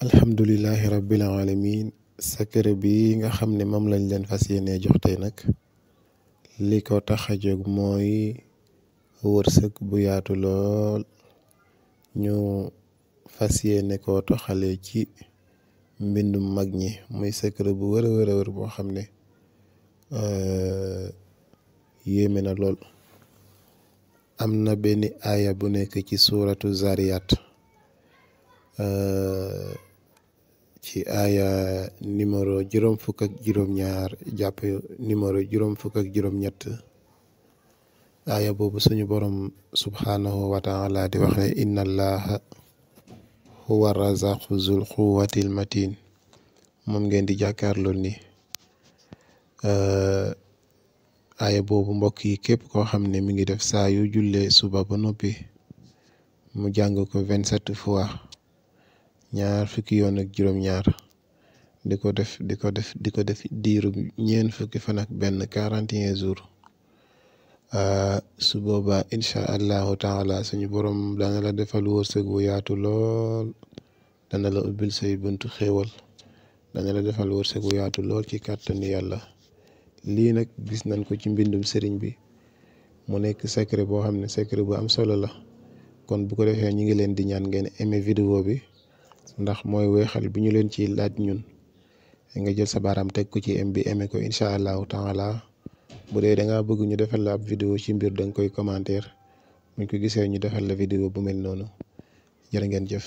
alhamdulillahi rabbil alamin secret bi nga xam ne moom lañ leen fas yéene jox tey nag li ko tax a jóg mooy wërsëg bu yaatu lool ñu fas yéene koo toxale ci mbindum mag ñi muy secret bu wër a wër boo xam ne yéeme na lool. am na benn aaya bu nekk ci suuratu Zariyat ci aaya numéro juróom fukk ak juróom-ñaar jàpp numéro juróom fukk ak juróom-ñett aaya boobu suñu borom subhanahu wa taala di wax ne inna allaha huwa razaqu zul quwwatil matin moom ngeen di jàkkaarloo ni aaya boobu mbokk yi képp koo xam ne mi ngi def saa yu jullee suba ba noppi mu jàng ko 27 fois ñaar fukki yoon ak juróom-ñaar di ko def diiru ñeen fukki fan ak benn 41 jours su boobaa incha allahu taala suñu borom dana la defal wërsëg bu yaatu lool dana la ubbil say buntu xéewal dana la defal wërsëg bu yaatu lool ci kàttanu yàlla. lii nag gis nañ ko ci mbindum sëriñ bi mu nekk secret boo xam ne secret bu am solo la kon bu ko defee ñu ngi leen di ñaan ngeen aimé vidéo bi ndax mooy weexal bi ñu leen ci laaj ñun nga jël sa baaraam teg ko ci bi aimé ko incha allahu taala bu dee da ngaa bëgg ñu defal la ab vidéo ci mbir da nga koy commentaire buñ ko gisee ñu defal la vidéo bu mel noonu jërë ngeen jëf.